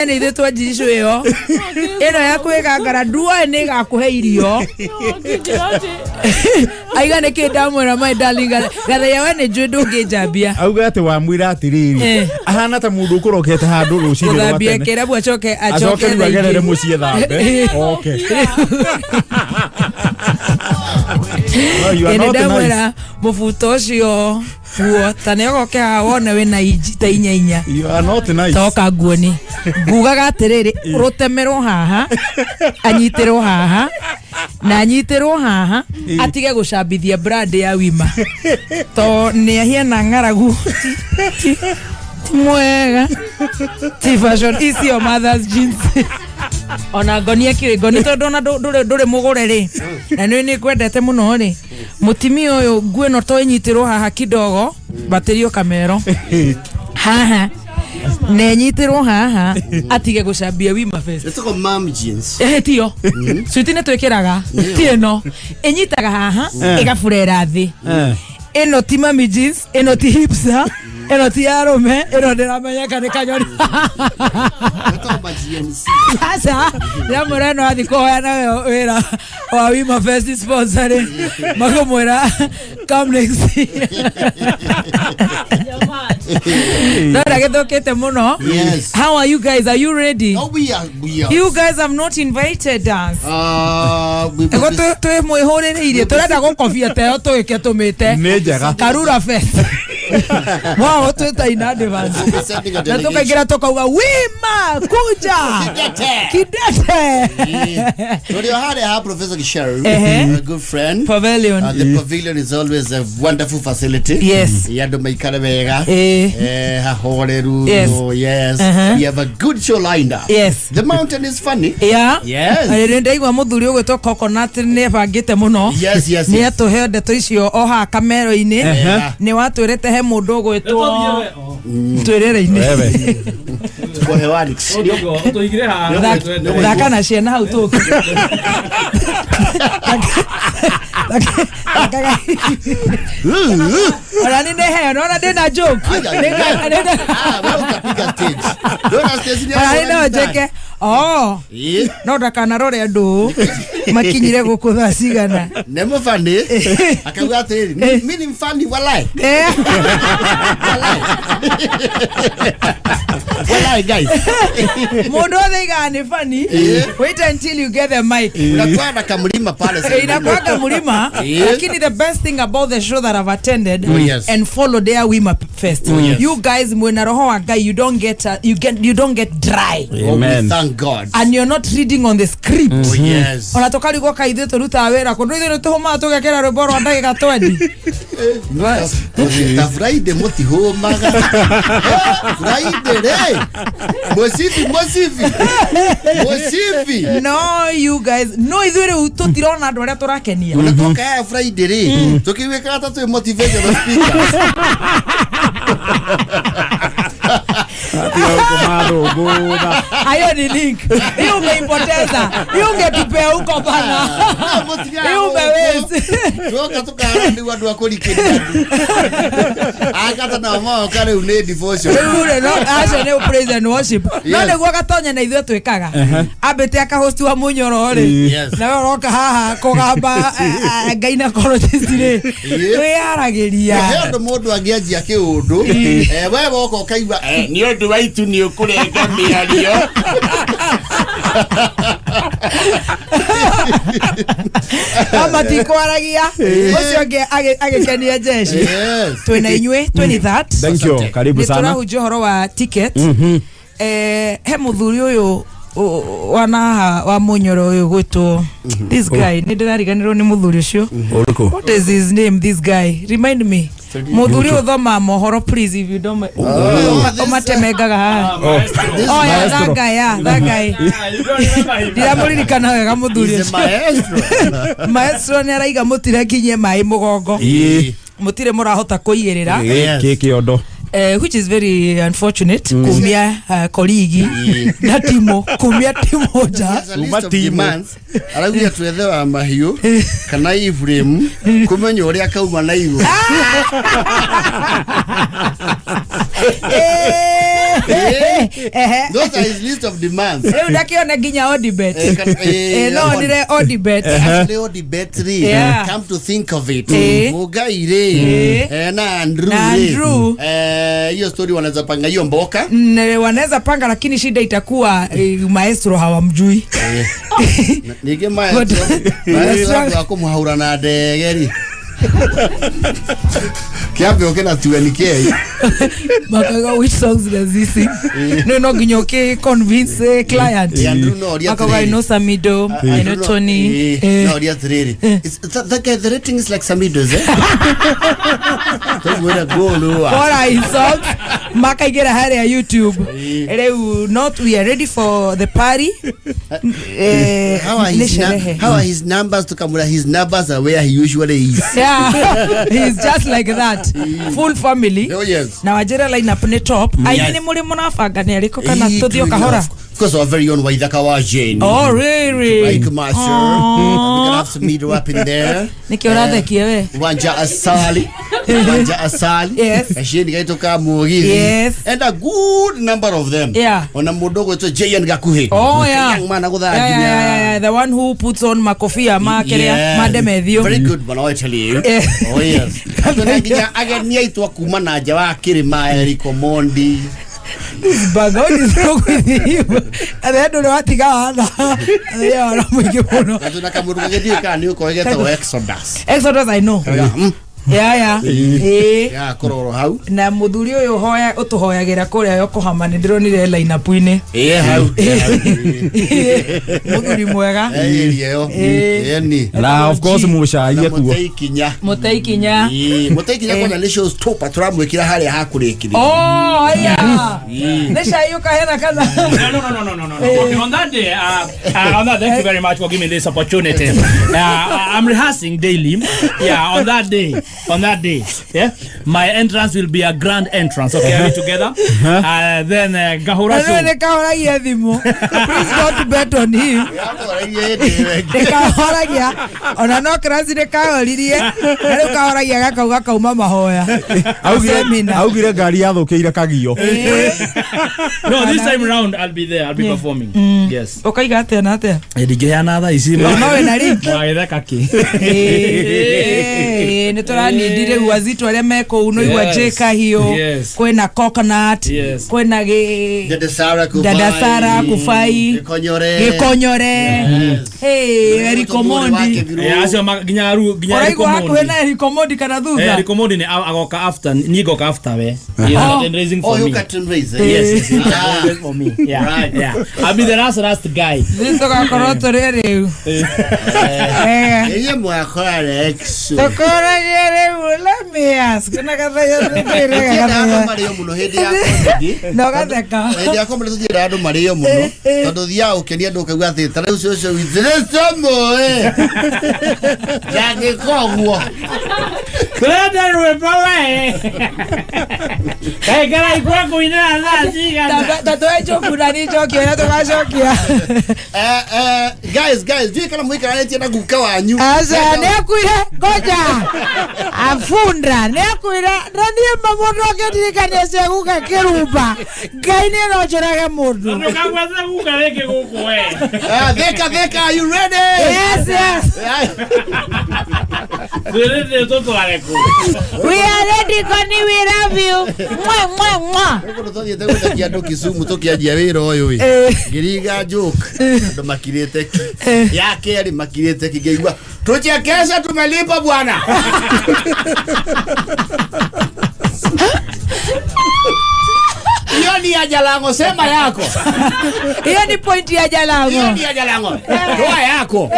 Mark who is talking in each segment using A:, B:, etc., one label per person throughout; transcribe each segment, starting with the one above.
A: Nĩ ithuĩ twanjiricũ ĩyo ĩno ya kwĩgangara nduoe nĩ ĩgakũhe irio. Aiga nĩ kĩ ndamwĩra, my darling Gathaiya, we nĩ njũĩ ndũngĩnjambia.
B: Auga atĩ wamwĩra atĩrĩrĩ, ahana ta mũndũ ũkũrokete handũ rũcinĩ rwa
A: gũthambia
B: tene.
A: kĩrabu acoke
B: acoke
A: acoke
B: rĩu agerere
A: thaa igĩrĩ.
B: Mũciĩ thambe oke. No, you are
A: Ĩ, nĩ
B: not nice.
A: ndamwĩra mũbuto ũcio guo ta nĩ ogoke haha wone wĩna inji ta inya inya.
B: You are not nice.
A: Toka nguoni ngugaga atĩrĩrĩ, rũtemerwo haha, anyitĩrwo haha na anyitĩrwo haha, atige gũcambithia brand ya Wima to nĩ ahiana ng'aragu. Ti mwega, ti fashion icio mothers jeans ona ngoni akĩrĩ ngoni tondũ ona ndũrĩ mũgũre rĩ, na nĩ nĩ kwendete mũno rĩ, mũtimia ũyũ nguo ĩno to ĩnyitĩrwo haha kidogo batĩrio kamero haha na ĩnyitĩrwo haha atige gũcambia Wima Fest.
C: Ĩtagwo mom jeans.
A: Ĩhĩ tiyo suiti nĩ twĩkĩraga, ti ĩno ĩnyitaga haha ĩgaburera thĩ. Ĩno ti mami jeans, ĩno ti hipster, ĩno ti ya arũme, ĩno ndĩramenyeka nĩ kanyoni.
C: Ĩtagwo ma GNC.
A: Aca ndĩramwĩra ĩno athiĩ kũhoya nayo wĩra wa Wima Fest sponsoring makũmwĩra come next year. No ndagĩthũkĩte mũno.
C: Yes.
A: How are you guys? Are you ready?
C: Oh, we are.
A: You guys have not invited us.
C: We
A: Ego twĩ mwĩhũrĩrĩirie tũrenda gũkobia teo tũgĩke tũmĩte
B: Nĩ njega.
A: Karura Fest mwao twĩta in advance
C: We'll be sending a
A: na
C: delegation.
A: tũkaingĩra tũkauga Wima kuja.
C: Kidete.
A: Kidete.
C: Tũrĩ o harĩa ha Professor Gisharu, a good friend.
A: Pavilion.
C: The pavilion is always a wonderful facility. Ya andũ maikare wega. Hahoreru. Oh, yes. We have a good show lined up. The mountain is funny. Yes.
A: Rä ndaigua må thuri å gwä two Coconut nä ebangä te må no. Nä atå he ndeto icio o haha kamero-inä. Nä watwä rä te he må ndå å gwä two twä rä re-inä.
B: Wewe.
C: Tuko hewani.
D: Tũigire haha.
A: Thaka na ciana hau tå ona nä nä heo nona ndä na joke.
C: Ah, wewe utapiga stage. Unaona stage ni
A: Ona nä no njeke oh. No ndakanarore andå makinyire gå kå thaa cigana.
C: Nĩ mũbani akauga atĩrĩrĩ, mi ni mfani walai. Walai, walai guys.
A: Mũndũ othe igaga nĩ funny. Wait until you get the mic.
C: Unakuwa na kamlima pale sasa.
A: Inakuwaga mlima. Lakini the best thing about the show that I've attended
C: Oh, yes.
A: and followed their Wima Fest, you guys mwena roho wa Ngai, you don't get you get you don't get dry.
C: Oh, we
B: Amen.
C: thank God.
A: And you're not reading on the script.
C: Oh, yes.
A: Ona tũkarigwo ka ithuĩ tũrutaga wĩra kũndũ ithuĩ nĩ tũhũmaga tũgekĩra rwĩmbo rwa ndagĩka 20.
C: Ta Friday mũtihũmaga. Friday rĩ mũcibi mũcibi mũcibi.
A: No, you guys, no ithuĩ rĩu tũtirona andũ arĩa tũrakenia.
C: Ona twoka ya Friday rĩ tũkĩiguĩkaga ta twĩ motivational speakers.
B: Tiga kũmathũngũtha.
A: Hayo ni link hiyo umeipoteza, hiyo ungetupea huko bana, hiyo umewaste.
C: Tuoka tũkaranĩu andũ a kũrikĩria andũ agata nao moka rĩu nĩ devotion.
A: Rĩu rĩ, no acio nĩ praise and worship no nĩguo gatonya na ithuĩ twĩkaga ambĩte akahosti wa mũnyoro rĩ, nawe ũroka haha kũgamba gynecologist rĩ, twĩyaragĩria.
C: He ũndũ mũndũ angĩanjia kĩũndũ, we woka ũkaigua nĩ ũndũ wa itu nĩ ũkũrenga mĩario.
A: No matikwaragia ũcio ũngĩ agĩkenia jeshi. Twĩna inyuĩ 23rd.
B: Thank you. Karibu
A: Nĩ
B: sana.
A: tũrahunjia ũhoro wa ticket. He mũthuri ũyũ wanaha wa mũnyoro ũyũ gwĩtwo this guy, nĩ ndĩrariganĩrwo nĩ mũthuri ũcio.
B: Ũrĩkũ?
A: What is his name, this guy? Remind me, mũthuri ũyũ ũthomaga mohoro, please, if you don't mind. Ũmatemengaga haha. Oh yeah, that guy, yeah, that guy. Ndiramũririkana wega mũthuri
C: He's a
A: ũcio.
C: Maestro.
A: Maestro nĩ araiga mũtirekinyie maĩ mũgongo. Mũtirĩ mũrahota kũigĩrĩra.
B: Kĩ kĩondo.
A: Which is very unfortunate kumia koligi na timo kumia timo nja.
C: There's a list
B: Uma
C: of
B: timu.
C: demands. Araugire twethe wa mahiũ kana Ibrahim kũmenya ũrĩa kauma na igũrũ.
A: Ehe.
C: Those are his list of demands.
A: Rĩu ndakiona nginya Odibet.
C: Eh,
A: Eh, no onire Odibet.
C: Actually, Odibet rĩ,
A: Yeah.
C: come to think of it,
A: Eh.
C: Mugai rĩ,
A: Eh.
C: na Andrew
A: Na
C: rĩ,
A: Andrew.
C: hiyo story wanaweza panga hiyo mboka.
A: Wanaweza panga, lakini shida itakuwa maestro hawamjui.
C: Ningĩ maestro maestro andũ a kũmũhaura na ndege rĩ, kĩambe ũke na 20K.
A: Makaga, which songs does he sing? No nginya ũkĩ convince client.
C: Eh, Andrew no oria
A: Makaga, I
C: atĩrĩrĩ.
A: know Samido, I know Tony.
C: No oria atĩrĩrĩ. That guy, the rating is like Samido's, eh? Tũmwĩre goal wa.
A: What are his songs? Makaingĩra harĩa YouTube. Rĩu not we are ready for the party.
C: How are
A: nĩ
C: his,
A: sherehe.
C: how are his numbers? Tukamwĩra his numbers are where he usually is.
A: Yeah, he's just like that. Full family.
C: Oh, yes.
A: Na wanjĩra lineup nĩ top. Aini
C: Yes.
A: nĩ mũrĩ mũrabanga nĩ arĩkũ kana
C: Eh,
A: tũthiĩ o kahora?
C: Of course, our very own Waithaka wa Jane.
A: Oh, really?
C: Like Master. We're gonna have some meter up in there.
A: Nĩkĩ ũrathekia we?
C: Wanja Asali. Wanja Asali.
A: Yes.
C: Gacini gaitũ ka Mũgithi.
A: Yes.
C: And a good number of them.
A: Yeah.
C: Ona mũndũ ũgwĩtwo JN Gakuhĩ.
A: Oh, yeah.
C: Young man agũthaga
A: Yeah,
C: nginya.
A: yeah. The one who puts on makobia ma kĩrĩa
C: Yeah.
A: ma Ndemethio.
C: Very good one, I tell you.
A: Eh.
C: Oh, yes. Tuna nginya ageni aitũ a kuma na nja wa kĩrĩma, Eric Omondi.
A: Banga, what is wrong with you? And then ndũrĩ watiga watha. Yeah, wara mũingĩ mũno.
C: Na tuna kamũndũ gagĩthiĩ kana nĩ ũkoĩ getagwo Exodus.
A: Exodus I know. Yeah.
C: Ya kororo hau.
A: Na mũthuri ũyũ hoya ũtũhoyagĩra kũrĩa Yokohama nĩ ndĩronire line-up-inĩ.
C: Ĩĩ hau.
A: Mũthuri mwega.
C: Ĩĩ ĩyo. Ĩni.
B: Na of course mũcai
C: Na
B: ekuo.
C: Mũtei Kinya.
A: Mũtei Kinya.
C: Ĩĩ, Mũtei Kinya kwanja nĩ shows topa tũramwĩkĩra harĩa hakũrĩkĩrĩria.
A: Oh, yeah. Nĩ cai ũkaheana kana?
D: No. Okay, on that day, on that, thank you very much for giving me this opportunity. I'm rehearsing daily. Yeah, on that day, yeah, my entrance will be a grand entrance. Okay, are we together? Then Gahura
A: Na
D: show.
A: nĩ kahoragia thimũ. Please don't bet on him.
C: Yakoragia hĩndĩ ĩyo ĩngĩ.
A: Nĩ kahoragia ona no kĩraci nĩ kahoririe na rĩu kahoragia gakauga kauma mahoya. Seminar.
B: Augire ngari yathũkĩire kagio.
D: No, this time round I'll be there. I'll be performing. Yes.
A: Ũkaiga atĩa na atĩa?
D: Ndingĩheana thaa ici.
A: No wĩna link?
D: Magĩtheka kĩ?
A: Nĩ tũranindi rĩu azito arĩa me kũu no igua
D: Yes.
A: J Kahiũ. Kwĩna Coconut. Kwĩna gĩ
C: Dada Sarah Kufai.
A: Dada Sarah Kufai.
C: Gĩkonyore.
A: Gĩkonyore. Hey, Eric Omondi.
D: Acio nginya nginya Eric
A: Ũraigua hakuhĩ
D: Omondi.
A: na Eric Omondi kana thutha?
D: Eric Omondi nĩ agoka after, niĩ ngoka after we. He is curtain raising
C: Oh,
D: for
C: you
D: me.
C: curtain raiser.
D: Yes, yes,
C: Ah.
D: yes, for me. Yeah,
C: Right.
D: yeah. I'll be the last guy.
A: Rĩu tũgakorwo tũrĩ rĩu.
C: Iye mwakora Alex.
A: Tũkoragie rĩu, let me ask. Na gathenya
C: Tũtiendaga andũ marĩo mũno hĩndĩ ya comedy.
A: Na ũgatheka.
C: Hĩndĩ ya comedy tũtiendaga andũ marĩo mũno. Tondũ thiaga ũkenia andũ ũkauga atĩ ta rĩu cũcũ witũ nĩ cũmũĩ. Ndangĩka ũguo.
D: Tũrenda rwĩmbo we. Kaĩ ikwa kũinĩra thaa cigana?
A: Ta tũhe njoku na nĩ njoki ũrĩa tũgacokia.
C: Guys, guys, ndiũĩ kana mũikaranĩtie na guka wanyu.
A: Aca nĩ akuire, ngoja afunda nĩ akuire na niĩ ma mũndũ angĩndirikania cia guka kĩrumba Ngai nĩ no njũrage mũndũ.
D: Ndũkagwete guka rĩngĩ gũkũ we.
C: Thika, Thika, are you ready?
A: Yes.
D: Twĩrĩte tũtware kũ?
A: We are ready, Koni, we love you. Mwa mwa mwa.
C: Gũkũ tũthiĩte gũthekia andũ Kisumu tũkĩanjia wĩra ũyũ ĩ. Ngĩringa joke andũ makirĩte ki. Ya kerĩ makirĩte ki, ngĩigua tuchekesha tumelipa bwana. Hiyo ni ya Jalango, sema yako.
A: Hiyo ni point ya
C: Hiyo
A: Jalango.
C: ni ya Jalango. Toa yako.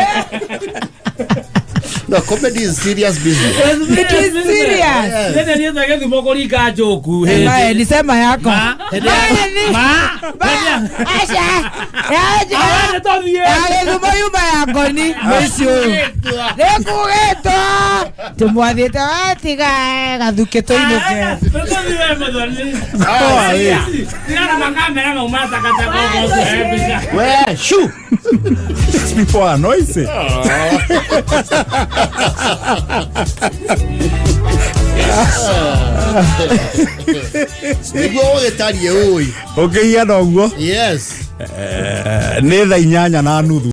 C: No, comedy is serious business.
A: It is serious.
D: Nĩ thiĩte gĩthumo kũringa njoku.
A: Mae, ni sema yako.
D: Ma, hĩndĩ ya-
A: Mae, ni-
D: Ma,
A: Ba, aca. Ya,
D: Awa, nĩ tũthiĩ.
A: Ya, gĩthumo yuma ya ngoni mũici ũyũ nĩkugĩtwo tũmwathĩte watiga gathukĩ tũinũke.
D: Tũthiĩ we mũthoni. Tigana makamera mau ma takataka ũguo ũkĩoya mbica.
C: We, shoo.
B: These people are noisy.
C: Nĩguo ũgĩtariĩ ũĩ.
B: Ũkĩhiana ũguo.
C: Yes.
B: Nĩ thaa 8:30.